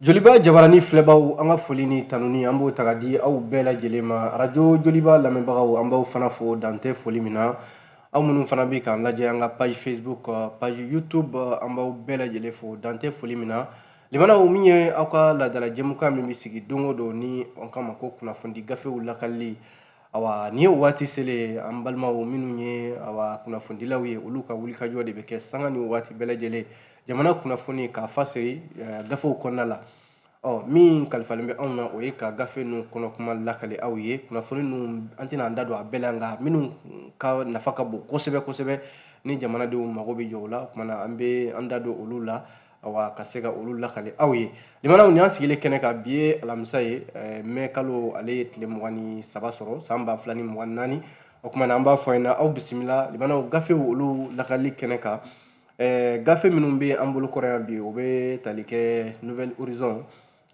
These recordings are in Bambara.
Joliba jabarani filɛbaw, an ka foli ni tanuni, an b'o ta ka di aw bɛɛ lajɛlen ma. Arajo Joliba lamɛnbagaw, an b'aw fana fo dantɛ foli min na. Aw minnu fana bɛ k'an lajɛ an ka page Facebook, page YouTube, an b'aw bɛɛ lajɛlen fo dantɛ foli min na. Limanaw, min ye aw ka laadala jɛmukan min bɛ sigi don o don ni an kama ko kunnafonidi gafew lakalili, awa nin ye waati selen, an balimaw minnu ye awa kunnafonidilaw ye, olu ka wulikajɔ de bɛ kɛ sanga ni waati bɛɛ lajɛlen jamana kunnafoni k'a fasiri gafew kɔnɔna la. Ɔ min kalifalen bɛ anw na, o ye ka gafe ninnu kɔnɔ kuma lakale aw ye. Kunnafoni ninnu, an tɛna an da don a bɛɛ la, nka minnu ka nafa ka bon kosɛbɛ kosɛbɛ ni jamanadenw mago bɛ jɔ o la, o kumana an bɛ an da don olu la, awa ka se ka olu lakale aw ye. Limanaw, nin y'an sigilen kɛnɛ kan. Bi ye alamisa ye, mɛ kalo ale ye tile 23 sɔrɔ san 2024. O kumana an b'a fɔ ɲɛna, aw bisimila. Limanaw, gafew olu lakali kɛnɛ kan, gafe minnu bɛ an bolo kɔrɔ yan bi, o bɛ tali kɛ Nouvel Horizon,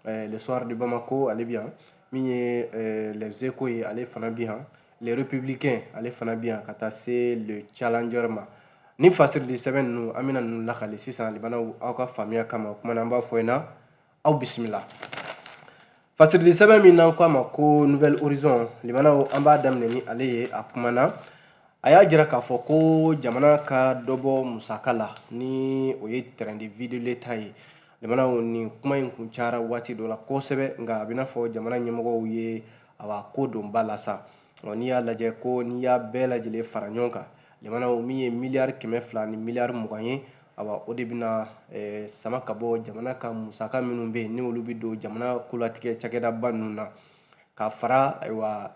Le Soir de Bamako, ale bi yan, min ye Les Échos ye, ale fana bi yan, Les Républicains, ale fana bi yan, ka taa se Le Challenger ma. Ni fasirili sɛbɛn ninnu, an bɛna ninnu lakale sisan, limanaw, aw ka faamuya kama. O kumana an b'a fɔ ɲɛna, aw bisimila. Fasirili sɛbɛn min n'an ko a ma ko Nouvel Horizon, limanaw, an b'a daminɛ ni ale ye. A kumana, a y'a jira k'a fɔ ko jamana ka dɔ bɔ musaka la, ni o ye train de vie de l'État ye. Limanaw, nin kuma in kun cayara waati dɔ la kosɛbɛ, nka a bɛ n'a fɔ jamana ɲɛmɔgɔw ye awa ko don ba la sa. N'i y'a lajɛ ko n'i y'a bɛɛ lajɛlen fara ɲɔgɔn kan, limanaw, min ye miliyari 200 ni miliyari 20 ye, awa o de bɛna sama ka bɔ jamana ka musaka minnu bɛ yen, ni olu bɛ don jamana kolatigɛ cakɛdaba ninnu na, ka fara ayiwa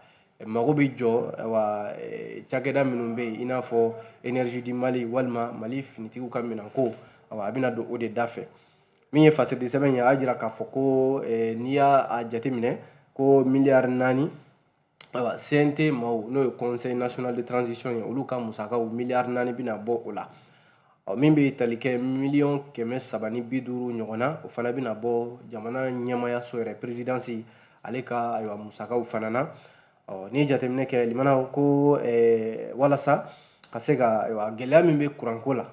mago bɛ jɔ ayiwa cakɛda minnu bɛ yen, i n'a fɔ Énergie du Mali walima Mali finitigiw ka minɛnko, awa a bɛna don o de da fɛ. Min ye fasirili sɛbɛn ye, a y'a jira k'a fɔ ko n'i y'a jateminɛ ko miliyari 4, ayiwa CNT maaw, n'o ye Conseil national de transition ye, olu ka musakaw miliyari 4 bɛna bɔ o la. Ɔ min bɛ tali kɛ miliyɔn 350 ɲɔgɔn na, o fana bɛna bɔ jamana ɲɛmayaso yɛrɛ, présidence, ale ka ayiwa musakaw fana na. Ɔ n'i ye jateminɛ kɛ, limanaw, ko walasa ka se ka ayiwa gɛlɛya min bɛ kuranko la,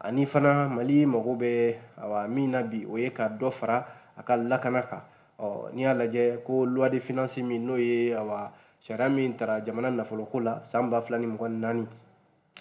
ani fana Mali mago bɛ ayiwa min na bi, o ye ka dɔ fara a ka lakana kan. Ɔ n'i y'a lajɛ ko loi de finance min, n'o ye ayiwa sariya min tara jamana nafoloko la san 2024,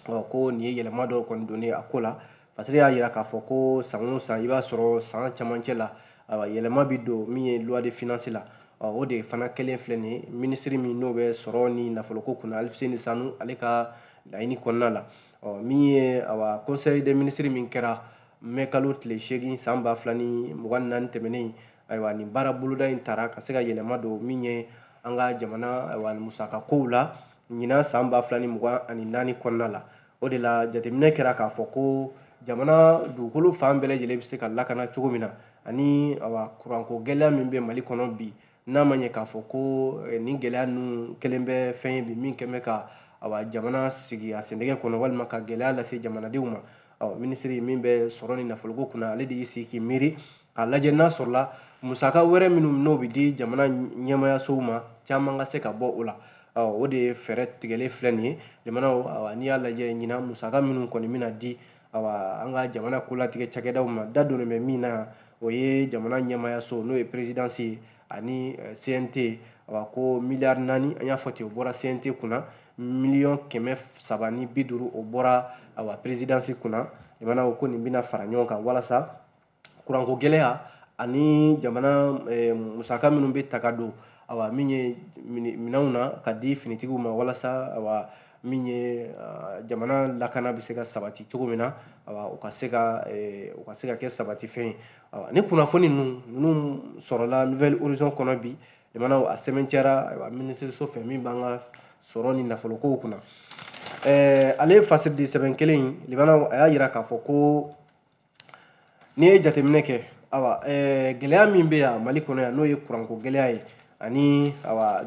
ɔ ko nin ye yɛlɛma dɔw kɔni donnen a ko la. Fasiri y'a jira k'a fɔ ko san o san, i b'a sɔrɔ san camancɛ la, ayiwa yɛlɛma bɛ don min ye loi de finance la. Ɔ o de fana kelen filɛ nin ye, minisiri min n'o bɛ sɔrɔ ni nafoloko kunna, Alifuseni Sanu, ale ka laɲini kɔnɔna la. Ɔ min ye awa conseil des ministres min kɛra mɛ kalo tile 8 san 2024 tɛmɛnen, ayiwa nin baara boloda in tara ka se ka yɛlɛma don min ye an ka jamana ayiwa musaka kow la ɲinan san 2024 kɔnɔna la. O de la jateminɛ kɛra k'a fɔ ko jamana dugukolo fan bɛɛ lajɛlen bɛ se ka lakana cogo min na, ani awa kuranko gɛlɛya min bɛ Mali kɔnɔ bi, n'a ma ɲɛ k'a fɔ ko nin gɛlɛya ninnu kelen bɛ fɛn ye bi min kɛn bɛ ka awa jamana sigi a sendɛgɛ kɔnɔ walima ka gɛlɛya lase jamanadenw ma. Ɔ minisiri min bɛ sɔrɔ ni nafoloko kunna, ale de y'i sigi k'i miiri k'a lajɛ n'a sɔrɔla musaka wɛrɛ minnu n'o bɛ di jamana ɲɛmayasow ma, caman ka se ka bɔ o la. Ɔ o de ye fɛɛrɛ tigɛlen filɛ nin ye. Jamanaw, awa n'i y'a lajɛ ɲinan, musaka minnu kɔni bɛna di awa an ka jamana kolatigɛ cakɛdaw ma, da donnen bɛ min na, o ye jamana ɲɛmayaso, n'o ye présidence ye, ani CNT. Awa ko miliyari 4, an y'a fɔ ten, o bɔra CNT kunna, miliyɔn 350, o bɔra awa présidence kunna. Jamanaw ko nin bɛna fara ɲɔgɔn kan walasa kuranko gɛlɛya ani jamana musaka minnu bɛ ta ka don awa min ye minɛnw na ka di finitigiw ma, walasa awa min ye jamana lakana bɛ se ka sabati cogo min na, awa o ka se ka kɛ sabati fɛn ye. Awa ni kunnafoni ninnu sɔrɔla Nouvel Horizon kɔnɔ bi, jamanaw, a sɛbɛntiya ayiwa minisiriso fɛ min b'an ka sɔrɔ ni nafolokow kunna. Ale fasiridi sɛbɛn kelen in, limanaw, a y'a jira k'a fɔ ko n'i ye jateminɛ kɛ, awa gɛlɛya min bɛ yan Mali kɔnɔ yan, n'o ye kuranko gɛlɛya ye, ani awa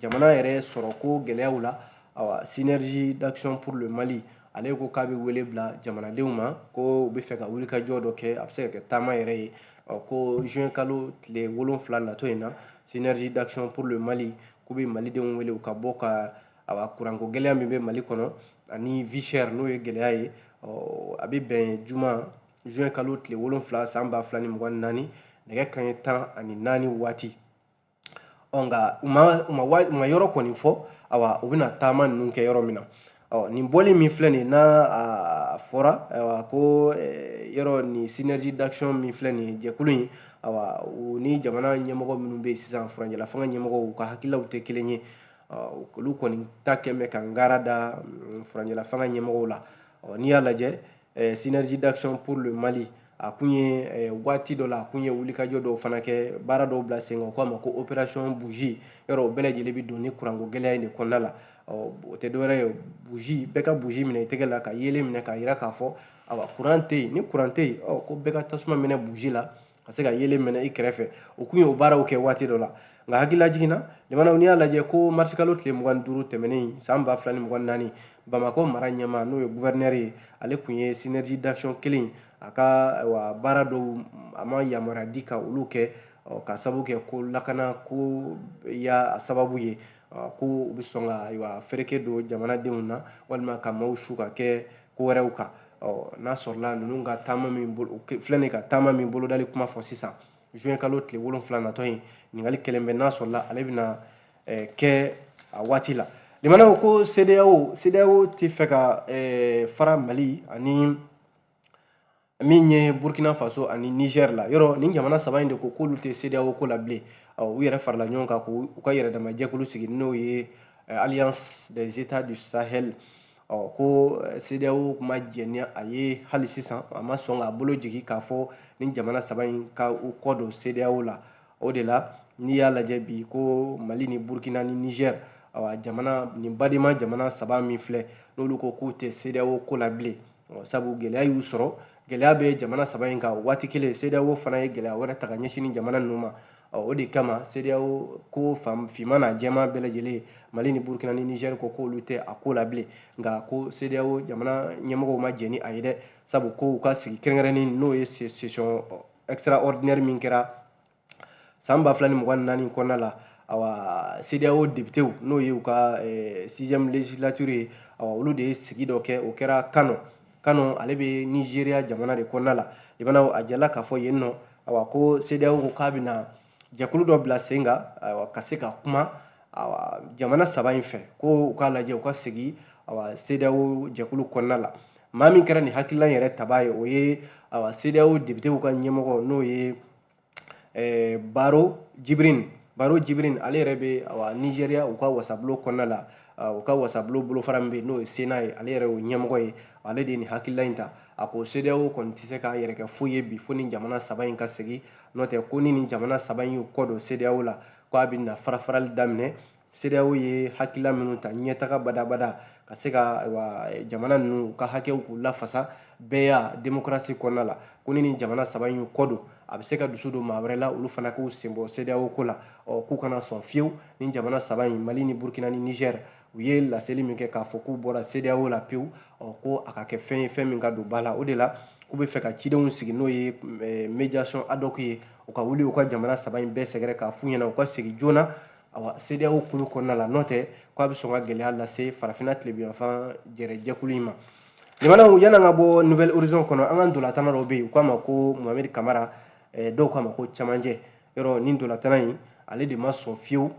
jamana yɛrɛ sɔrɔ ko gɛlɛyaw la, awa Synergie d'action pour le Mali, ale ko k'a bɛ wele bila jamanadenw ma ko u bɛ fɛ ka wulikajɔ dɔ kɛ, a bɛ se ka kɛ taama yɛrɛ ye. Ɔ ko juin kalo tile 7 natɔ in na, Synergie d'action pour le Mali k'u bɛ malidenw wele u ka bɔ ka awa kuranko gɛlɛya min bɛ Mali kɔnɔ ani vie chère, n'o ye gɛlɛya ye. Ɔ a bɛ bɛn juma juin kalo tile 7 san 2024. nɛgɛ kanɲɛ 14 waati. Ɔ nka u ma yɔrɔ kɔni fɔ, awa u bɛna taama ninnu kɛ yɔrɔ min na. Ɔ nin bɔli min filɛ nin ye, n'a a fɔra ayiwa ko yɔrɔ nin synergie d'action min filɛ nin ye, jɛkulu in, awa u ni jamana ɲɛmɔgɔ minnu bɛ yen sisan, furancɛla fanga ɲɛmɔgɔw, u ka hakililaw tɛ kelen ye. Olu kɔni ta kɛn bɛ ka ngara da furancɛla fanga ɲɛmɔgɔw la. Ɔ n'i y'a lajɛ, synergie d'action pour le Mali, a kun ye waati dɔ la, a kun ye wulikajɔ dɔw fana kɛ, baara dɔw bila sen kan, u k'a ma ko opération bougie. Yɔrɔ o bɛɛ lajɛlen bɛ don ni kuranko gɛlɛya in de kɔnɔna la. Ɔ o tɛ dɔwɛrɛ ye, bougie, bɛɛ ka bougie minɛ i tɛgɛ la ka yeelen minɛ k'a jira k'a fɔ awa courant tɛ yen. Ni courant tɛ yen, ɔ ko bɛɛ ka tasuma minɛ bougie la ka se ka yeelen minɛ i kɛrɛfɛ. O kun ye o baaraw kɛ waati dɔ la. Nka hakilila jiginna limanaw, n'i y'a lajɛ ko marisikalo tile 25 tɛmɛnen san 2024, Bamakɔ mara ɲɛmaa, n'o ye gouverneur ye, ale kun ye synergie d'action kelen a ka ayiwa baara dɔw, a ma yamaruya di ka olu kɛ, ka sababu kɛ ko lakana ko ya a sababu ye, ko u bɛ sɔn ka ayiwa fereke don jamanadenw na walima ka maaw su ka kɛ ko wɛrɛw kan. Ɔ n'a sɔrɔla ninnu ka taama min bolo filɛ nin ye, ka taama min bolodali kuma fɔ sisan juin kalo tile 7 natɔ in, ɲininkali kɛlen bɛ n'a sɔrɔla ale bɛna kɛ a waati la. Limanaw, ko CEDEAO tɛ fɛ ka fara Mali ani min ye Burkina Faso ani Niger la. Yɔrɔ nin jamana saba in de ko k'olu tɛ CEDEAO ko la bilen. Ɔ u yɛrɛ farala ɲɔgɔn kan k'u ka yɛrɛdamajɛkulu sigi, n'o ye Alliance des États du Sahel. Ɔ ko CEDEAO ma jɛn ni a ye hali sisan, a ma sɔn k'a bolo jigin k'a fɔ ni jamana saba in ka u kɔ don CEDEAO la. O de la n'i y'a lajɛ bi, ko Mali ni Burkina ni Niger, awa jamana nin badenma jamana saba min filɛ, n'olu ko k'u tɛ CEDEAO ko la bilen, sabu gɛlɛya y'u sɔrɔ, gɛlɛya bɛ jamana saba in kan. Waati kelen, CEDEAO fana ye gɛlɛya wɛrɛ ta ka ɲɛsin ni jamana ninnu ma. O de kama CEDEAO ko fan finman n'a jɛman bɛɛ lajɛlen, Mali ni Burkina ni Niger ko k'olu tɛ a ko la bilen. Nka ko CEDEAO jamana ɲɛmɔgɔw ma jɛn ni a ye dɛ, sabu ko u ka sigi kɛrɛnkɛrɛnnen, n'o ye session extraordinaire min kɛra san 2024 kɔnɔna la, awa CEDEAO députéw, n'o ye u ka sixième législature ye, awa olu de ye sigi dɔ kɛ. O kɛra Kano. Kano, ale bɛ Nigéria jamana de kɔnɔna la. Limanaw, a jɛla k'a fɔ yen nɔ, awa ko CEDEAO ko k'a bɛna jɛkulu dɔ bila sen kan, ayiwa ka se ka kuma awa jamana saba in fɛ, ko u k'a lajɛ u ka segin awa CEDEAO jɛkulu kɔnɔna la. Maa min kɛra nin hakilila in yɛrɛ tabaa ye, o ye awa CEDEAO députéw ka ɲɛmɔgɔ, n'o ye Baro Jibrin. Baro Jibrin, ale yɛrɛ bɛ awa Nigéria u ka wasabulon kɔnɔna la, u ka wasabulon bolofara min bɛ yen, n'o ye Sénat ye, ale yɛrɛ y'o ɲɛmɔgɔ ye. Ale de ye nin hakilila in ta. A ko CEDEAO kɔni tɛ se k'a yɛrɛ kɛ foyi ye bi fo ni jamana saba in ka segin, n'o tɛ ko ni nin jamana saba in y'u kɔ don CEDEAO la, ko a bɛ na fara-farali daminɛ. CEDEAO ye hakilila minnu ta ɲɛtaga badabada ka se ka ayiwa jamana ninnu u ka hakɛw k'u lafasa bɛɛ démocratie kɔnɔna la, ko ni nin jamana saba in y'u kɔ don, a bɛ se ka dusu don maa wɛrɛ la, olu fana k'u sen bɔ CEDEAO ko la. Ɔ k'u kana sɔn fiyewu ni jamana saba in, Mali ni Burkina ni Niger, u ye laseli min kɛ k'a fɔ k'u bɔra CEDEAO la pewu, ɔ ko a ka kɛ fɛn ye, fɛn min ka don ba la. O de la k'u bɛ fɛ ka cidenw sigi, n'o ye médiation ad hoc ye, u ka wuli u ka jamana saba in bɛɛ sɛgɛrɛ k'a f'u ɲɛna u ka segin joona awa CEDEAO kulu kɔnɔna la, n'o tɛ k'a bɛ sɔn ka gɛlɛya lase farafinna tilebinyanfan jɛrɛjɛkulu in ma. Limanaw, yan'an ka bɔ Nouvel Horizon kɔnɔ, an ka ntolatana dɔw bɛ yen, u k'a ma ko Mohamed Kamara, dɔw k'a ma ko camancɛ. Yɔrɔ ni ntolatana in, ale de ma sɔn fiyewu.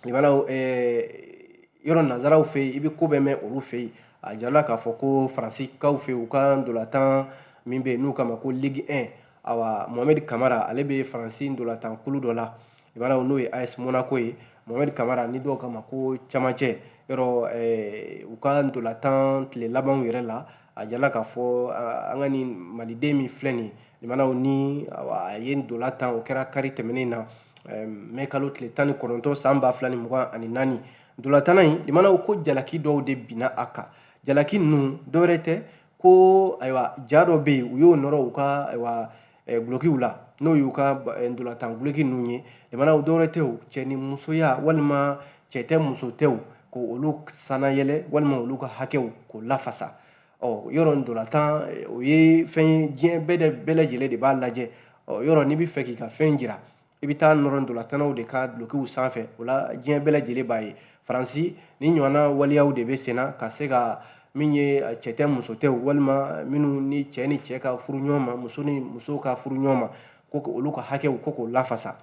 Limanaw, yɔrɔ nanzaraw fɛ yen, i bɛ ko bɛɛ mɛn olu fɛ yen. A jirala k'a fɔ ko faransikaw fɛ yen, u ka ntolantan min bɛ yen n'u k'a ma ko Ligue 1, awa Mohamed Kamara, ale bɛ Faransi ntolantan kulu dɔ la, limanaw, n'o ye AS Monaco ye. Mohamed Kamara ni dɔw k'a ma ko camancɛ, yɔrɔ u ka ntolantan tile labanw yɛrɛ la, a jirala k'a fɔ an ka nin maliden min filɛ nin ye, limanaw, ni a ye ntolan tan, o kɛra kari tɛmɛnen na, mɛ kalo tile 19 san 2024. Ntolantanna in, limanaw, ko jalaki dɔw de binna a kan. Jalaki ninnu dɔwɛrɛ tɛ ko ayiwa ja dɔ bɛ yen, u y'o nɔrɔ u ka ayiwa gulokiw la, n'o y'u ka ntolantan guloki ninnu ye. Limanaw, dɔwɛrɛ tɛ o, cɛ ni musoya walima cɛ tɛ muso tɛ o, ko olu sanayɛlɛ walima olu ka hakɛw k'o lafasa. Ɔ yɔrɔ ntolantan, o ye fɛn ye, diɲɛ bɛɛ de bɛɛ lajɛlen de b'a lajɛ. Ɔ yɔrɔ n'i bɛ fɛ k'i ka fɛn jira, i bɛ taa nɔrɔ ntolantannaw de ka dulokiw sanfɛ, o la diɲɛ bɛɛ lajɛlen b'a ye. Faransi ni ɲɔgɔnna waleyaw de bɛ sen na ka se ka min ye cɛ tɛ muso tɛ, walima minnu ni cɛ ni cɛ ka furu ɲɔgɔn ma, muso ni muso ka furu ɲɔgɔn ma, ko olu ka hakɛw ko k'o lafasa.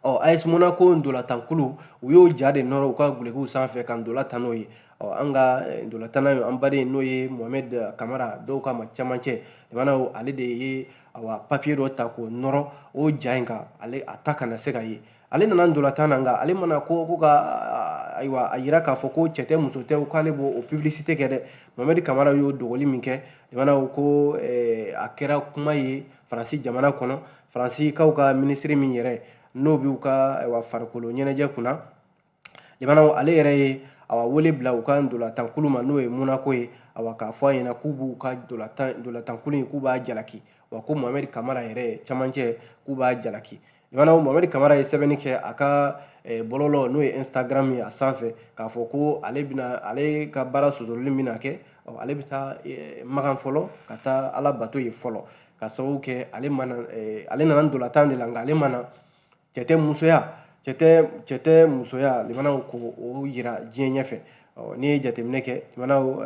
Ɔ AS Monaco ndolatankulu u y'o ja de nɔrɔ u ka gulokiw sanfɛ ka ndola tan n'o ye. Ɔ an ka ndolatana ye an baden n'o ye Mohamed Kamara, dɔw k'a ma camancɛ limanaw, ale de ye awa papier dɔ ta k'o nɔrɔ o ja in kan, ale a ta kana se ka ye. Ale nana ndolatan na, nka ale mana ko ka ayiwa a yira k'a fɔ ko cɛ tɛ muso tɛ, k'ale b'o o publicité kɛ dɛ. Mohamed Kamara y'o dogoli min kɛ, limanaw, ko a kɛra kuma ye Faransi jamana kɔnɔ. Faransikaw ka minisiri min yɛrɛ n'o b'u ka ayiwa farikolo ɲɛnajɛ kunna, limanaw, ale yɛrɛ ye awa wele bila u ka ndolatankulu ma, n'o ye Monaco ye, awa k'a fɔ a ɲɛna k'u b'u ka ndolatankulu in k'u b'a jalaki, wa ko Mohamed Kamara yɛrɛ camancɛ k'u b'a jalaki. Limanaw, Mohamed Kamara ye sɛbɛnni kɛ a ka bɔlɔlɔ n'o ye Instagram ye a sanfɛ, k'a fɔ ko ale bɛna ale ka baara sɔsɔli bɛna kɛ, ale bɛ taa Makan fɔlɔ ka taa Ala bato ye fɔlɔ, ka sababu kɛ ale mana ale nana ndolatan de la, nka ale mana cɛ tɛ musoya, cɛ tɛ musoya, limanaw, ko o yira diɲɛ ɲɛfɛ. N'i ye jateminɛ kɛ, limanaw,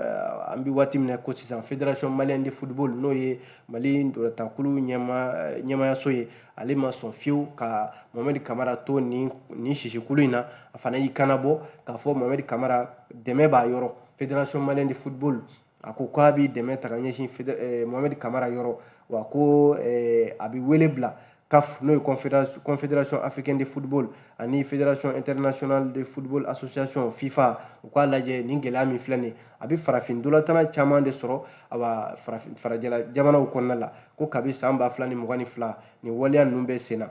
an bɛ waati min na ko sisan, Fédération malienne de football, n'o ye Mali ndolatankulu ɲɛmayaso ye, ale ma sɔn fiyewu ka Mohamed Kamara to nin sisikulu in na. A fana y'i kana bɔ k'a fɔ Mohamed Kamara dɛmɛ b'a yɔrɔ. Fédération malienne de football a ko k'a b'i dɛmɛ ta ka ɲɛsin Mohamed Kamara yɔrɔ, wa ko a bɛ wele bila CAF, n'o ye Confédération africaine de football, ani Fédération internationale de football association FIFA, u k'a lajɛ nin gɛlɛya min filɛ nin ye, a bɛ farafin ndolatana caman de sɔrɔ awa farafin farajɛla jamanaw kɔnɔna la, ko kabi san 2022 nin waleya ninnu bɛ sen na.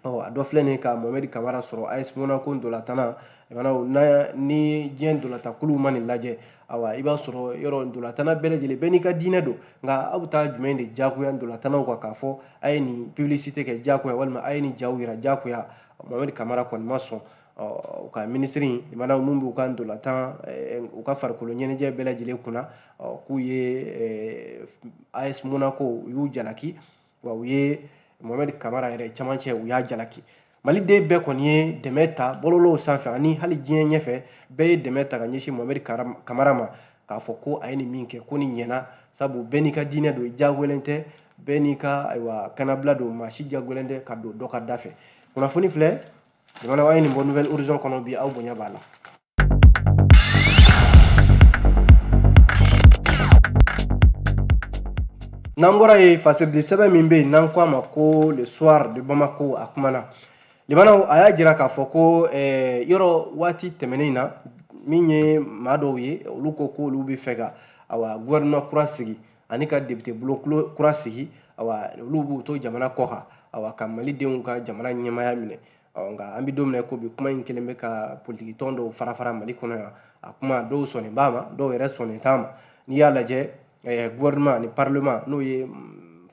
Ɔ a dɔ filɛ nin ye ka Mohamed Kamara sɔrɔ, AS Monaco ndolatana. Na ni diɲɛ ndolatakuluw ma nin lajɛ, awa i b'a sɔrɔ yɔrɔ ndolatana bɛɛ lajɛlen bɛɛ n'i ka diinɛ don, nka aw bɛ taa jumɛn de diyagoya ndolatanaw kan k'a fɔ a ye nin publicité kɛ diyagoya, walima a ye nin jaw yira diyagoya? Mohamed Kamara kɔni ma sɔn. U ka minisiri limanaw mun b'u ka ndolatan u ka farikolo ɲɛnajɛ bɛɛ lajɛlen kunna, k'u ye AS Monaco u y'u jalaki, wa u ye Mohamed Kamara yɛrɛ camancɛ u y'a jalaki. Maliden bɛɛ kɔni ye dɛmɛ ta bɔlɔlɔw sanfɛ ani hali diɲɛ ɲɛfɛ, bɛɛ ye dɛmɛ ta ka ɲɛsin Mohamed Kamara ma, k'a fɔ ko a ye nin min kɛ ko nin ɲɛna, sabu bɛɛ n'i ka diinɛ don, diyagoyalen tɛ, bɛɛ n'i ka ayiwa kanabila don, maa si diyagoyalen tɛ ka don dɔ ka da fɛ. Kunnafoni filɛ jamana, an ye nin bɔ Nouvel Horizon kɔnɔ bi, aw bonya b'a la. N'an bɔra yen, fasiridi sɛbɛn min bɛ yen n'an ko a ma ko Le Soir de Bamako, a kumana, limanaw, a y'a jira k'a fɔ ko yɔrɔ waati tɛmɛnen na, min ye maa dɔw ye, olu ko k'olu bɛ fɛ ka awa gouvernement kura sigi ani ka député bulon kura sigi, awa olu b'u to jamana kɔ kan, awa ka malidenw ka jamana ɲɛmaaya minɛ. Nka an bɛ don min na ko bi, kuma in kelen bɛ ka politiki tɔn dɔw fara fara Mali kɔnɔ yan. A kuma dɔw sɔnnen b'a ma, dɔw yɛrɛ sɔnnen t'a ma. N'i y'a lajɛ, gouvernement ani parlement, n'o ye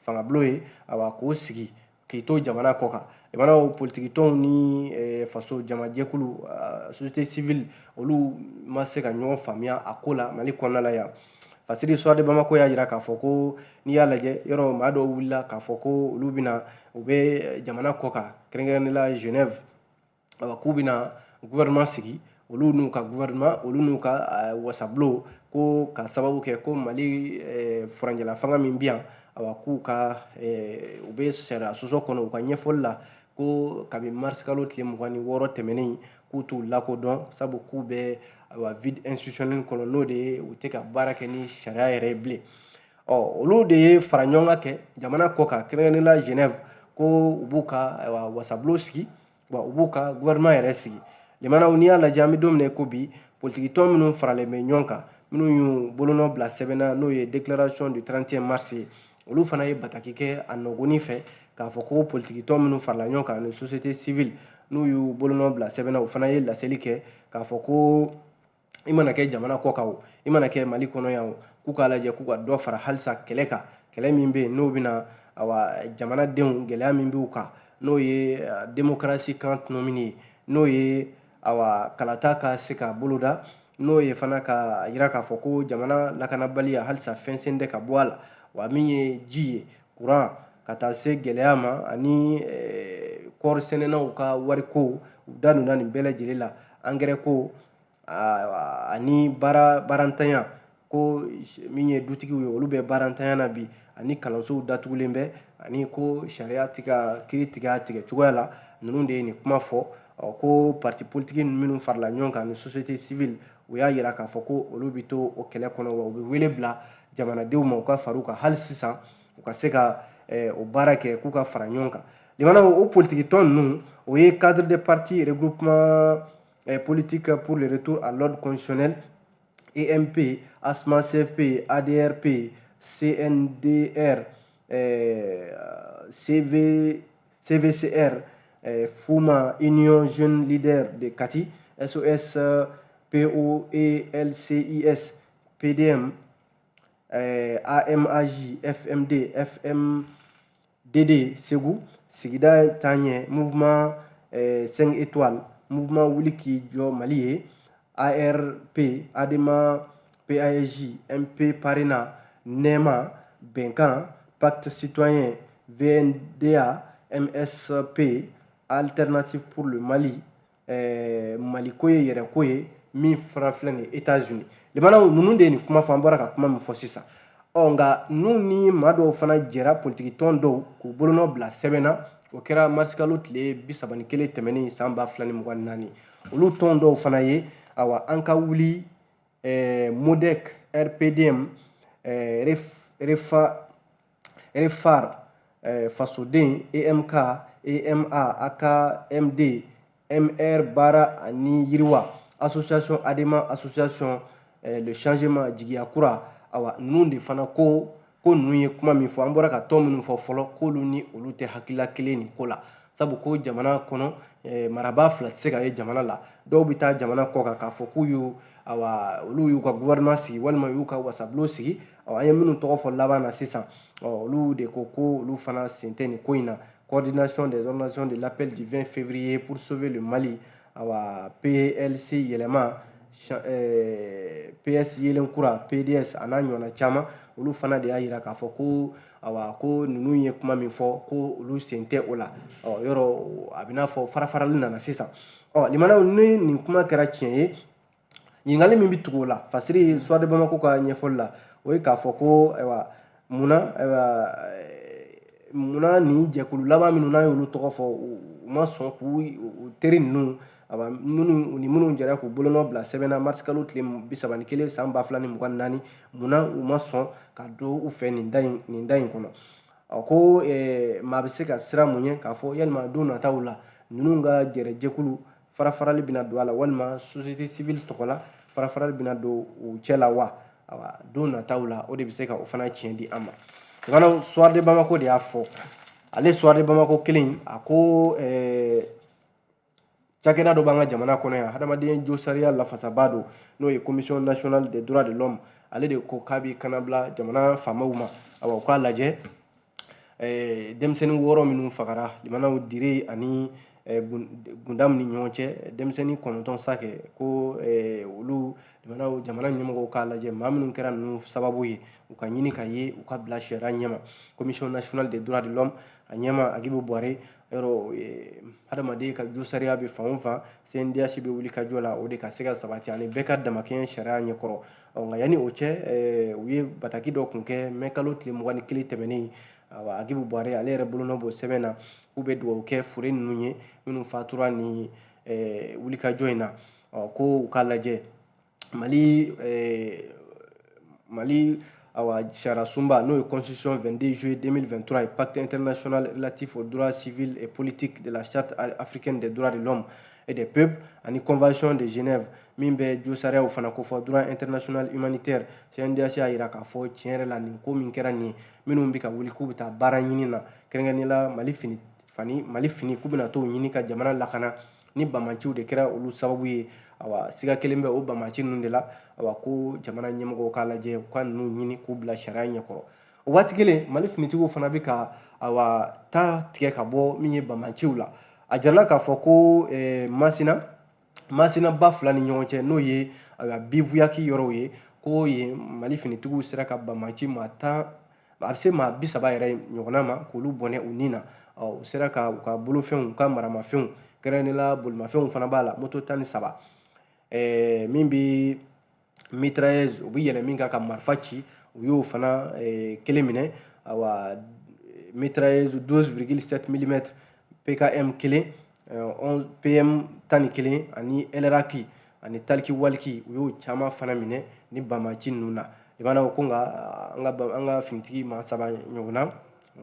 fangabulon ye, awa k'o sigi k'i to jamana kɔ kan, jamanaw politiki tɔnw ni faso jamajɛkulu, société civile, olu ma se ka ɲɔgɔn faamuya a ko la Mali kɔnɔna la yan. Fasiri Soir de Bamako y'a jira k'a fɔ ko n'i y'a lajɛ, yɔrɔ maa dɔw wulila k'a fɔ ko olu bɛna u bɛ jamana kɔ kan, kɛrɛnkɛrɛnnenya la Genève, awa k'u bɛna gouvernement sigi, olu n'u ka gouvernement, olu n'u ka wasabulon, ko ka sababu kɛ ko Mali furancɛla fanga min bɛ yan, awa k'u ka u bɛ sariya sɔsɔ kɔnɔ. U ka ɲɛfɔli la, ko kabi mars kalo tile 26 tɛmɛnen, k'u t'u lakodɔn, sabu k'u bɛ ayiwa vide institutionnel kɔnɔ, n'o de ye u tɛ ka baara kɛ ni sariya yɛrɛ ye bilen. Ɔ olu de ye fara ɲɔgɔn kan kɛ jamana kɔ kan, kɛrɛnkɛrɛnnenya la Genève, ko u b'u ka ayiwa wasabulon sigi, wa u b'u ka gouvernement yɛrɛ sigi. Limanaw, n'i y'a lajɛ, an bɛ don min na ko bi, politiki tɔn minnu faralen bɛ ɲɔgɔn kan, minnu y'u bolonɔ bila sɛbɛn na, n'o ye déclaration du 31 mars ye, olu fana ye bataki kɛ a nɔgɔni fɛ k'a fɔ ko politiki tɔn minnu farala ɲɔgɔn kan ani société civile, n'u y'u bolonɔ bila sɛbɛn na, u fana ye laseli kɛ k'a fɔ ko i mana kɛ jamana kɔ kan o, i mana kɛ Mali kɔnɔ yan o, k'u k'a lajɛ k'u ka dɔ fara halisa kɛlɛ kan, kɛlɛ min bɛ yen n'o bɛna awa jamanadenw gɛlɛya min b'u kan, n'o ye démocratie kan tɔnɔmini ye, n'o ye awa kalata ka se ka boloda, n'o ye fana ka yira k'a fɔ ko jamana lakanabaliya halisa fɛn sen tɛ ka bɔ a la, wa min ye ji ye, kuran, ka taa se gɛlɛya ma, ani kɔɔri sɛnɛnaw ka wariko, u da donna nin bɛɛ lajɛlen la, angɛrɛ ko ani baarantanya. Ko min ye dutigiw ye, olu bɛ baarantanya na bi, ani kalansow datugulen bɛ, ani ko sariya tɛ ka kiiri tigɛ a tigɛ cogoya la. Ninnu de ye nin kuma fɔ. Ko parti politique minnu farala ɲɔgɔn kan ni société civile, u y'a yira k'a fɔ ko olu bɛ to o kɛlɛ kɔnɔ, wa u bɛ wele bila jamanadenw ma, u ka far'u kan hali sisan, u ka se ka o baara kɛ, k'u ka fara ɲɔgɔn kan. Limanaw, o politiki tɔn ninnu, o ye Cadre des partis Regroupement politique pour le retour à l'ordre constitutionnel, EMP, ASMA CFP, ADRP, CNDR, CV, CVCR, FUMA, Union Jeune Leader de Kati, SOS, POELCIS, PDM, AMAJ, FMD, FMDD, Segu, Sigida Tanye, Mouvement 5 étoiles, Mouvement Wuli k'i jɔ Mali ye, ARP, ADEMA, PASJ, MP Parena, NEMA, Bɛnkan, Pacte citoyen, VNDA, MSP, Alternative pour le Mali, Maliko ye yɛrɛko ye, min fana filɛ nin ye États-Unis. Limanaw, ninnu de ye nin kuma fɔ, an bɔra ka kuma min fɔ sisan. Ɔ nka ninnu ni maa dɔw fana jɛra, politiki tɔn dɔw, k'u bolonɔ bila sɛbɛn na. O kɛra marisikalo tile 31 tɛmɛnen san 2024. Olu tɔn dɔw fana ye, awa, An ka wuli, MODEC, RPDM, REFA, REFAR, Fasoden, EMK, EMA, AKMD, MR Baara ani Yiriwa, Association ADEMA, Association Le Changement, Jigiya Kura. Awa, ninnu de fana ko ninnu ye kuma min fɔ, an bɔra ka tɔn minnu fɔ fɔlɔ, k'olu ni olu tɛ hakilila kelen nin ko la, sabu ko jamana kɔnɔ marabaa fila tɛ se ka ye jamana la. Dɔw bɛ taa jamana kɔ kan k'a fɔ k'u y'u, awa, olu y'u ka gouvernement sigi walima y'u ka wasabulon sigi. An ye minnu tɔgɔ fɔ laban na sisan, olu de ko ko olu fana sen tɛ nin ko in na. Coordination des organisations de l'appel du 20 février pour sauver le Mali, awa, PLC yɛlɛma, PS Yelenkura, PDS, a n'a ɲɔgɔnna caman, olu fana de y'a yira k'a fɔ ko, awa, ko ninnu ye kuma min fɔ, ko olu sen tɛ o la. Ɔ yɔrɔ a bɛ n'a fɔ fara-farali nana sisan. Ɔ limanaw, ni nin kuma kɛra tiɲɛ ye, ɲininkali min bɛ tugu o la Fasiri, Soir de Bamako ka ɲɛfɔli la, o ye k'a fɔ ko, ayiwa, munna, ayiwa, munna nin jɛkulu laban minnu n'an y'olu tɔgɔ fɔ, u ma sɔn k'u teri ninnu, awa, minnu ni minnu jɛra k'u bolonɔ bila sɛbɛn na marisikalo tile 31 san 2024, munna u ma sɔn ka don u fɛ nin da in kɔnɔ? Ɔ ko maa bɛ se ka siran mun ɲɛ k'a fɔ yalima don nataw la ninnu ka jɛrɛjɛkulu fara-farali bɛna don a la, walima société civile tɔgɔ la fara-farali bɛna don u cɛ la wa? Awa, don nataw la, o de bɛ se ka o fana tiɲɛ di an ma. Limanaw, Soir de Bamako de y'a fɔ. Ale Soir de Bamako kelen, a ko cakɛda dɔ b'an ka jamana kɔnɔ yan, hadamaden josariya lafasabaa don, n'o ye Commission nationale des droits de l'homme, ale de ko k'a b'i kana bila jamana faamaw ma, awa, u k'a lajɛ denmisɛnnin 6 minnu fagara, limanaw, Dire ani Gundamu ni ɲɔgɔn cɛ, denmisɛnnin 9 sa kɛ, ko olu, limanaw, jamana ɲɛmɔgɔw k'a lajɛ, maa minnu kɛra ninnu sababu ye, u ka ɲini ka ye, u ka bila sariya ɲɛma. Commission nationale des droits de l'homme, a ɲɛma Agibu Buware. Yɔrɔ hadamaden ka josariya bɛ fan o fan, CNDH bɛ wuli ka jɔ la, o de ka se ka sabati ani bɛɛ ka damakɛɲɛ sariya ɲɛkɔrɔ. Ɔ nka yanni o cɛ, u ye bataki dɔ kun kɛ mɛ kalo tile 21 tɛmɛnen. Awa, Agibu Buware ale yɛrɛ bolonɔ b'o sɛbɛn na, k'u bɛ dugawu kɛ fure ninnu ye minnu fatura ni wulikajɔ in na. Ɔ ko u k'a lajɛ Mali, awa, sariya sunba, n'o ye constitution 22 juillet 2023 ye, pacte international relatif aux droits civils et politiques de la Charte africaine des droits de l'homme et des peuples, ani Convention de Genève min bɛ josariyaw fana kofɔ, droit international humanitaire. CNDH y'a yira k'a fɔ tiɲɛ yɛrɛ la, nin ko min kɛra nin ye, minnu bɛ ka wuli k'u bɛ taa baara ɲini na, kɛrɛnkɛrɛnnenya la Mali fini fani, Mali fini, k'u bɛna t'o ɲini ka jamana lakana, ni bamaciw de kɛra olu sababu ye, awa, siga kelen bɛ o bamaci ninnu de la. Awa, ko jamana ɲɛmɔgɔw k'a lajɛ, u ka ninnu ɲini k'u bila sariya ɲɛkɔrɔ. O waati kelen, Mali finitigiw fana bɛ ka, awa, taa tigɛ ka bɔ min ye bamaciw la. A jirala k'a fɔ ko Masina ba fila ni ɲɔgɔn cɛ, n'o ye, ayiwa, Bivuyaki yɔrɔw ye, ko yen Mali finitigiw sera ka bamaci maa 10, a bɛ se maa 30 yɛrɛ ɲɔgɔnna ma, k'olu bɔnɛ u ni na. Ɔ u sera ka u ka bolofɛnw, u ka maramafɛnw, kɛrɛnkɛrɛnnenya la bolimafɛnw fana b'a la, moto 13, min bɛ mitrailleuse u bɛ yɛlɛ min kan ka marifa ci, u y'o fana kelen minɛ. Awa mitrailleuse 12,7 mm PKM kelen, 11 PM 11 ani LRAK ani Taliki Waliki, u y'o caman fana minɛ ni banbaanci ninnu na. I b'a ko nka an ka finitigi maa 3 ɲɔgɔnna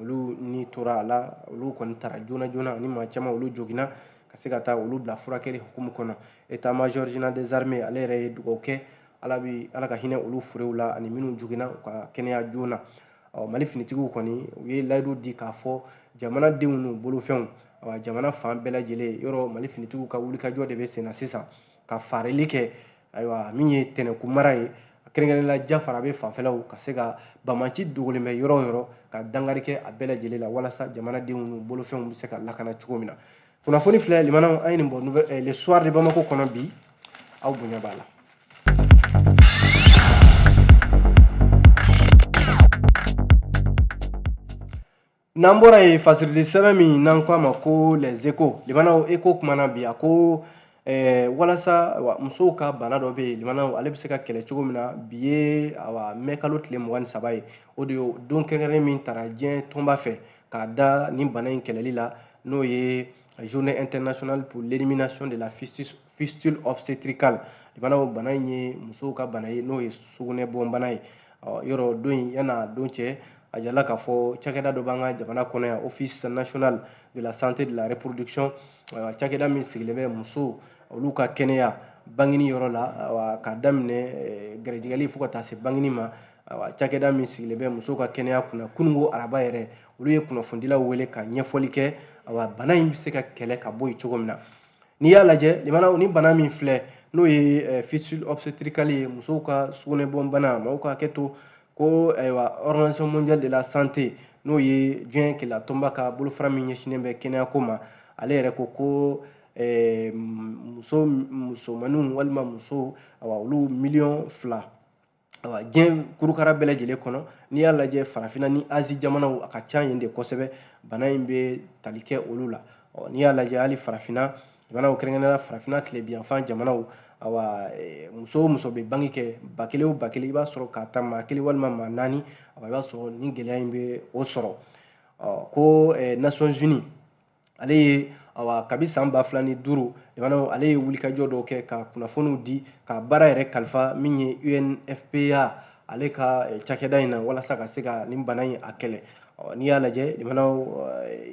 olu ni tora a la, olu kɔni taara joona joona, ani maa caman olu joginna ka se ka taa olu bila furakɛli hukumu kɔnɔ. État major général des armées ale yɛrɛ ye dugawu kɛ, Ala ka hinɛ olu furew la ani minnu joginna u ka kɛnɛya joona. Ɔ Mali finitigiw kɔni u ye layidu di k'a fɔ jamanadenw n'u bolofɛnw, awa jamana fan bɛɛ lajɛlen yɔrɔ Mali finitigiw ka wulikajɔ de bɛ sen na sisan ka farili kɛ, ayiwa min ye tɛnɛkun mara ye, kɛrɛnkɛrɛnnenya la Jafara bɛ fanfɛlaw, ka se ka banbaanci dogolen bɛ yɔrɔ o yɔrɔ ka dankari kɛ a bɛɛ lajɛlen la walasa jamanadenw n'u bolofɛnw bɛ se ka lakana cogo min na. Kunnafoni filɛ limanaw, an ye nin bɔ Le Soir de Bamako kɔnɔ bi, aw bonya b'a la. N'an bɔra yen, fasirili sɛbɛn min n'an ko a ma ko Les Échos, limanaw Écho kumana bi, a ko walasa musow ka bana dɔ bɛ yen limanaw, ale bɛ se ka kɛlɛ cogo min na. Bi ye awa mɛ kalo tile 23 ye, o de ye don kɛrɛnkɛrɛn min tara diɲɛ tɔnba fɛ k'a da nin bana in kɛlɛli la, n'o ye journée internationale pour l'élimination de la fistule obstétricale. Limanaw bana in ye musow ka bana ye, n'o ye sugunɛ bɔn bana ye. Yɔrɔ don in yan'a don cɛ, a jirala k'a fɔ cakɛda dɔ b'an ka jamana kɔnɔ yan, Office national de la santé de la reproduction, cakɛda min sigilen bɛ musow olu ka kɛnɛya bangeni yɔrɔ la, k'a daminɛ gɛrɛjɛgɛli fo ka taa se bangeni ma. Cakɛda min sigilen bɛ musow ka kɛnɛya kunna, kununko araba yɛrɛ olu ye kunnafonidilaw wele ka ɲɛfɔli kɛ, awa bana in bɛ se ka kɛlɛ ka bɔ yen cogo min na. N'i y'a lajɛ limanaw, ni bana min filɛ n'o ye fistule obstétricale ye, musow ka sugunɛbɔn bana, maaw ka hakɛ to ko ayiwa Organisation mondiale de la santé, n'o ye diɲɛ keleya ka bolofara min ɲɛsinnen bɛ kɛnɛyako ma, ale yɛrɛ ko ko musomaninw walima musow, awa olu 2 miliyɔn, awa diɲɛ kurukara bɛɛ lajɛlen kɔnɔ. N'i y'a lajɛ farafinna ni Azi jamanaw, a ka ca yen de kosɛbɛ, bana in bɛ tali kɛ olu la. Ɔ n'i y'a lajɛ hali farafinna jamanaw, kɛrɛnkɛrɛnnenya la farafinna tilebinyanfan jamanaw, awa muso o muso bɛ bange kɛ, 1000 o 1000, i b'a sɔrɔ k'a ta maa 1 walima maa 4, awa i b'a sɔrɔ ni gɛlɛya in bɛ o sɔrɔ. Ɔ ko Nations Unies ale ye awa kabi san 2005 limanaw, ale ye wulikajɔ dɔw kɛ ka kunnafoniw di, ka baara yɛrɛ kalifa min ye UNFPA ale ka cakɛda in na, walasa ka se ka nin bana in a kɛlɛ. Ɔ n'i y'a lajɛ limanaw,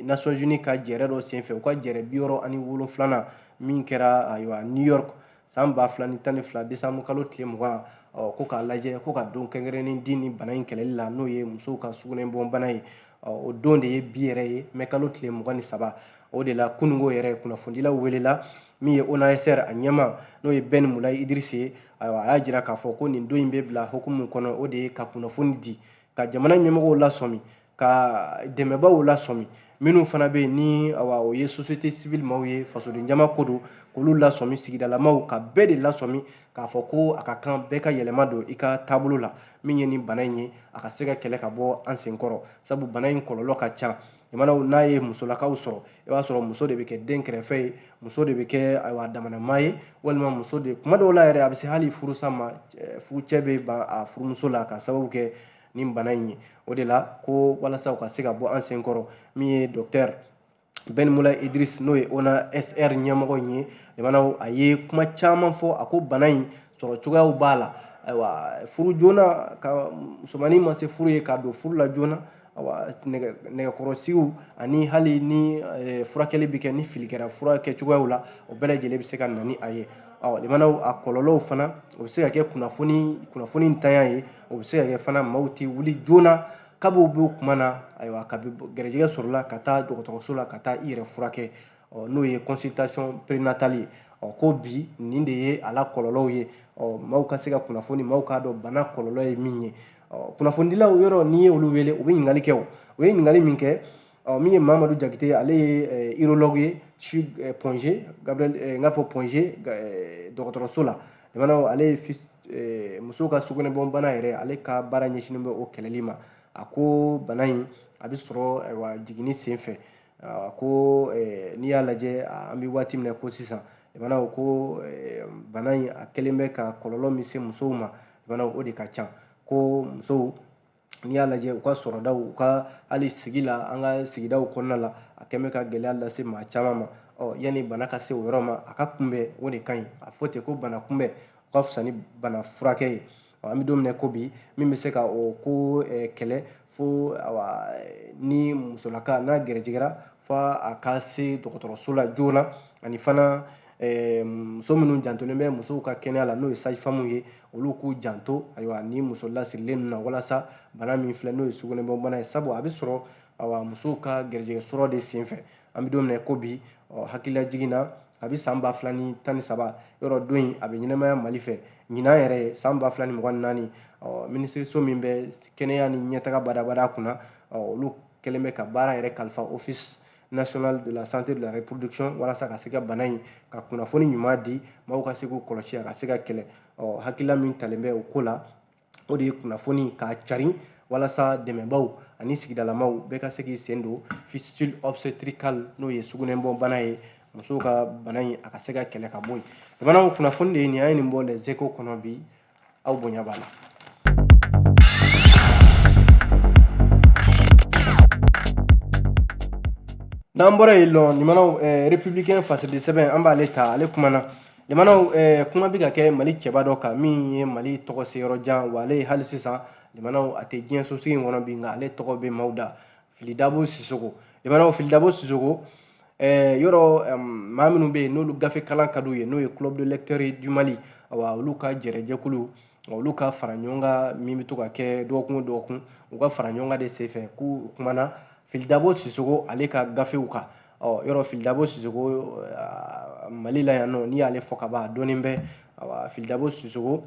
Nations Unies ka jɛrɛ dɔ senfɛ, u ka jɛrɛ 67nan min kɛra ayiwa New York san 2012 décembre kalo tile 20, ɔ ko k'a lajɛ ko ka don kɛrɛnkɛrɛnnen di nin bana in kɛlɛli la, n'o ye musow ka sugunɛbɔn bana ye. Ɔ o don de ye bi yɛrɛ ye, mɛ kalo tile 23. O de la kununko yɛrɛ kunnafonidilaw welela min ye ONASR a ɲɛma, n'o ye Ben Mulayi Idirisi ye, ayiwa a y'a jira k'a fɔ ko nin don in bɛ bila hukumu kɔnɔ, o de ye ka kunnafoni di, ka jamana ɲɛmɔgɔw lasɔmi, ka dɛmɛbaaw lasɔmi, minnu fana bɛ yen ni awa o ye société civile maaw ye, fasoden jama ko don, k'olu lasɔmi, sigidalamaw ka bɛɛ de lasɔmi k'a fɔ ko a ka kan bɛɛ ka yɛlɛma don i ka taabolo la, min ye nin bana in ye a ka se ka kɛlɛ ka bɔ an sen kɔrɔ, sabu bana in kɔlɔlɔ ka ca. Jamanaw n'a ye musolakaw sɔrɔ, i b'a sɔrɔ muso de bɛ kɛ den kɛrɛfɛ ye, muso de bɛ kɛ ayiwa damanama ye, walima muso de kuma dɔw la yɛrɛ a bɛ se hali furusa ma, furucɛ bɛ ban a furumuso la ka sababu kɛ nin bana in ye. O de la ko walasa u ka se ka bɔ an sen kɔrɔ, min ye docteur Ben Mulayi Idris, n'o ye ONASR ɲɛmɔgɔ in ye, jamanaw a ye kuma caman fɔ, a ko bana in sɔrɔ cogoyaw b'a la. Ayiwa furu joona, ka musomanin ma se furu ye k'a don furu la joona, awa nɛgɛkɔrɔsigiw ani hali ni furakɛli bɛ kɛ ni fili kɛra fura kɛcogoyaw la, o bɛɛ lajɛlen bɛ se ka na ni a ye. Ɔ limanaw a kɔlɔlɔw fana, o bɛ se ka kɛ kunnafoni ntanya ye, o bɛ se ka kɛ fana maaw tɛ wuli joona kab'o b'o kuma na, ayiwa kabi gɛrɛjɛgɛ sɔrɔla ka taa dɔgɔtɔrɔso la ka taa i yɛrɛ furakɛ, ɔ n'o ye consultation prénatale ye. Ɔ ko bi nin de ye a la kɔlɔlɔw ye, ɔ maaw ka se ka kunnafoni, maaw k'a dɔn bana kɔlɔlɔ ye min ye. Ɔ kunnafonidilaw yɔrɔ n'i ye olu wele, u bɛ ɲininkali kɛ, o u ye ɲininkali min kɛ, ɔ min ye Mamadu Jakite, ale ye urologue ye CHU Point G, Gabriel n k'a fɔ Point G dɔgɔtɔrɔso la. Limanaw ale ye musow ka sugunɛbɔn bana yɛrɛ, ale ka baara ɲɛsinnen bɛ o kɛlɛli ma. A ko bana in a bɛ sɔrɔ ayiwa jiginni sen fɛ. A ko n'i y'a lajɛ an bɛ waati min na ko sisan, limanaw ko bana in a kɛlen bɛ ka kɔlɔlɔ min se musow ma, limanaw o de ka ca. Ko musow n'i y'a lajɛ u ka sɔrɔdaw, u ka hali sigi la, an ka sigidaw kɔnɔna la, a kɛn bɛ ka gɛlɛya lase maa caman ma. Yanni bana ka se o yɔrɔ ma, a ka kunbɛn, o de ka ɲi. A fɔ ten ko bana kunbɛn o ka fisa ni bana furakɛ ye. An bɛ don min na ko bi, min bɛ se ka o ko kɛlɛ fo awa ni musolaka n'a gɛrɛjɛgɛra fo a ka se dɔgɔtɔrɔso la joona, ani fana muso minnu jantolen bɛ musow ka kɛnɛya la, n'o ye sage-femme ye, olu k'u janto ayiwa ni muso lasirilen ninnu na, walasa bana min filɛ n'o ye sugunɛbɔnbana ye, sabu a bɛ sɔrɔ awa musow ka gɛrɛjɛgɛ sɔrɔ de senfɛ. An bɛ don min na ko bi, hakililajigin na, a bɛ san 2013 yɔrɔ don in a bɛ ɲɛnamaya Mali fɛ. Ɲinan yɛrɛ san 2024, minisiriso min bɛ kɛnɛya ni ɲɛtaga badabada kunna, olu kɛlen bɛ ka baara yɛrɛ kalifa Office national de la santé de la reproduction, walasa ka se ka bana in ka kunnafoni ɲuman di maaw ka se k'u kɔlɔsi, a ka se ka kɛlɛ. Hakilila min talen bɛ o ko la, o de ye kunnafoni k'a carin walasa dɛmɛbaw ani sigidalamaw bɛɛ ka se k'i sen don fistule obstétricale, n'o ye sugunɛbɔnbana ye, musow ka bana in a ka se ka kɛlɛ ka bɔ yen. Bamanaw, kunnafoni de ye nin, an ye nin bɔ Les Échos kɔnɔ bi, aw bonya b'a la. N'an bɔra yen lɔ, limanaw, républicain fasidi sɛbɛn an b'ale ta, ale kumana. Limanaw, kuma bɛ ka kɛ Mali cɛba dɔ kan min ye Mali tɔgɔ se yɔrɔ jan, wa ale hali sisan limanaw a tɛ diɲɛ sosigi in kɔnɔ bi, nka ale tɔgɔ bɛ maaw da, Fili Dabo Sisoko. Limanaw, Fili Dabo Sisoko, yɔrɔ maa minnu bɛ yen n'olu gafe kalan ka d'u ye, n'o ye Club de lecteurs du Mali, awa olu ka jɛrɛjɛkulu, olu ka fara ɲɔgɔn kan min bɛ to ka kɛ dɔgɔkun o dɔgɔkun, u ka fara ɲɔgɔn kan de senfɛ k'u kumana Fili Dabo Sisoko ale ka gafew kan. Yɔrɔ Fili Dabo Sisoko Mali la yan nɔ, n'i y'ale fɔ ka ban a dɔnnen bɛ. Awa Fili Dabo Sisoko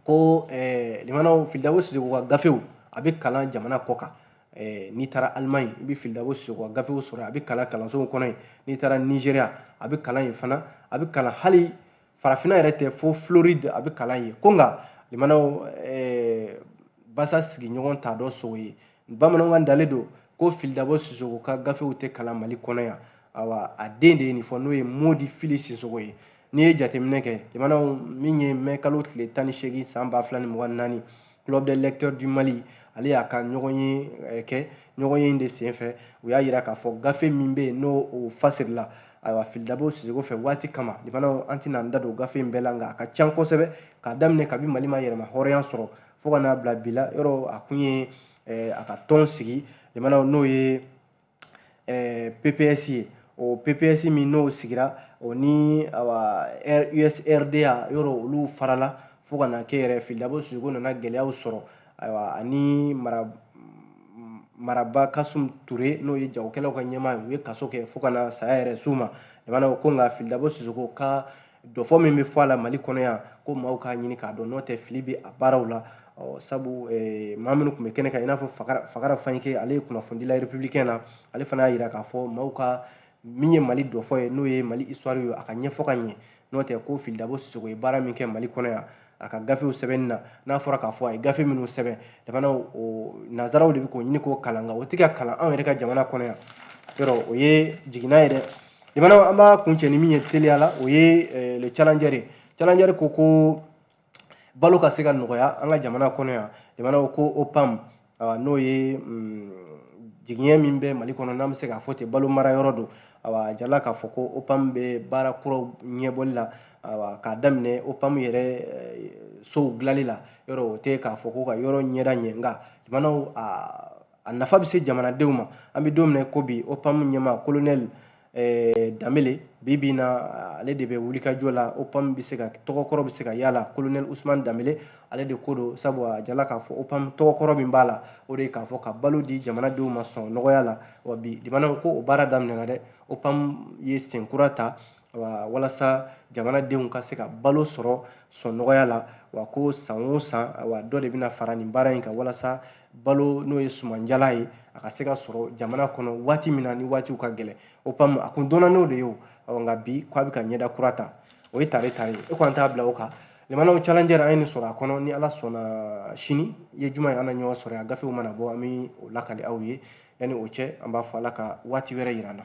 ko limanaw, Fili Dabo Sisoko ka gafew a bɛ kalan jamana kɔ kan. N'i taara Allemagne, i bɛ Fili Dabo Sisoko ka gafew sɔrɔ, a bɛ kalan kalansow kɔnɔ yen. N'i taara Nigeria, a bɛ kalan yen fana, a bɛ kalan hali farafinna yɛrɛ tɛ, fo Floride a bɛ kalan yen. Ko nka limanaw, basa sigiɲɔgɔn t'a dɔn sogo ye, bamananw ka dalen don ko Fili Dabo Sisoko ka gafew tɛ kalan Mali kɔnɔ yan. Awa a den de ye nin fɔ, n'o ye Modi Fili Sisoko ye. N'i ye jateminɛ kɛ limanaw, min ye mɛ kalo tile 18 san 2024, Club des lecteurs du Mali ale y'a ka ɲɔgɔn ye kɛ. Ɲɔgɔn ye in de senfɛ, u y'a yira k'a fɔ gafe min bɛ yen n'o o fasirila ayiwa Fili Dabo Sisoko fɛ waati kama. Limanaw, an tɛna an da don gafe in bɛɛ la, nka a ka ca kosɛbɛ, k'a daminɛ kabi Mali ma yɛrɛma hɔrɔnya sɔrɔ fo ka n'a bila bi la. Yɔrɔ a kun ye a ka tɔn sigi limanaw, n'o ye PPS ye. O PPS min n'o sigira, o ni awa USRDA yɔrɔ olu farala fo ka na kɛ yɛrɛ Fili Dabo Sisoko nana gɛlɛyaw sɔrɔ. Ayiwa ani maraba Kasum Ture, n'o ye jagokɛlaw ka ɲɛmaa ye, u ye kaso kɛ fo ka na saya yɛrɛ s'u ma. Limanaw, ko nka Fili Dabo Sisoko ka dɔfɔ min bɛ fɔ a la Mali kɔnɔ yan, ko maaw k'a ɲini k'a dɔn, n'o tɛ fili bɛ a baaraw la. Sabu maa minnu tun bɛ kɛnɛ kan, i n'a fɔ Fakara Fanyike, ale ye kunnafonidila républicain na, ale fana y'a yira k'a fɔ maaw ka min ye Mali dɔfɔ ye, n'o ye Mali histoire ye, a ka ɲɛfɔ ka ɲɛ, n'o tɛ ko Fili Dabo Sisoko ye baara min kɛ Mali kɔnɔ yan a ka gafew sɛbɛnni na, n'a fɔra k'a fɔ a ye gafe minnu sɛbɛn, limanaw, o nanzaraw de bɛ k'o ɲini k'o kalan, nka o tɛ ka kalan anw yɛrɛ ka jamana kɔnɔ yan. Yɔrɔ o ye jiginna ye dɛ. Limanaw, an b'a kuncɛ ni min ye teliya la, o ye le challenger ye. Challenger ko balo ka se ka nɔgɔya an ka jamana kɔnɔ yan. Limanaw, ko OPAM, n'o ye jigiɲɛ min bɛ Mali kɔnɔ, n'an bɛ se k'a fɔ ten, balo mara yɔrɔ don. Awa jala k'a fɔ ko OPAM bɛ baara kuraw ɲɛbɔli la, awa k'a daminɛ OPAM yɛrɛ sow dilanli la. Yɔrɔ o tɛ k'a fɔ ko ka yɔrɔ ɲɛda ɲɛ, nka limanaw a nafa bɛ se jamanadenw ma. An bɛ don min na ko bi, OPAM ɲɛmaa colonel Danbele, bi bi in na ale de bɛ wulikajɔ la. OPAM bɛ se ka tɔgɔkɔrɔ bɛ se ka y'a la, colonel Usman Danbele ale de ko don, sabu a jala k'a fɔ OPAM tɔgɔkɔrɔ min b'a la, o de ye k'a fɔ ka balo di jamanadenw ma sɔn nɔgɔya la. Wa bi limanaw, ko o baara daminɛna dɛ. OPAM ye sen kura ta walasa jamanadenw ka se ka balo sɔrɔ sɔn nɔgɔya la. Wa ko san o san, wa dɔ de bɛna fara nin baara in kan, walasa balo, n'o ye sumanjala ye, a ka se ka sɔrɔ jamana kɔnɔ waati min na ni waatiw ka gɛlɛn. OPAM a kun dɔnna n'o de ye o, nka bi k'a bɛ ka ɲɛda kura ta, o ye tare tare ye. E ko an t'a bila o kan. Limanaw, challenger an ye nin sɔrɔ a kɔnɔ. Ni Ala sɔnna, sini ye juma ye, an na ɲɔgɔn sɔrɔ yan. Gafew mana bɔ, an bɛ o lakali aw ye. Yanni o cɛ, an b'a fɔ Ala ka waati wɛrɛ yira an na.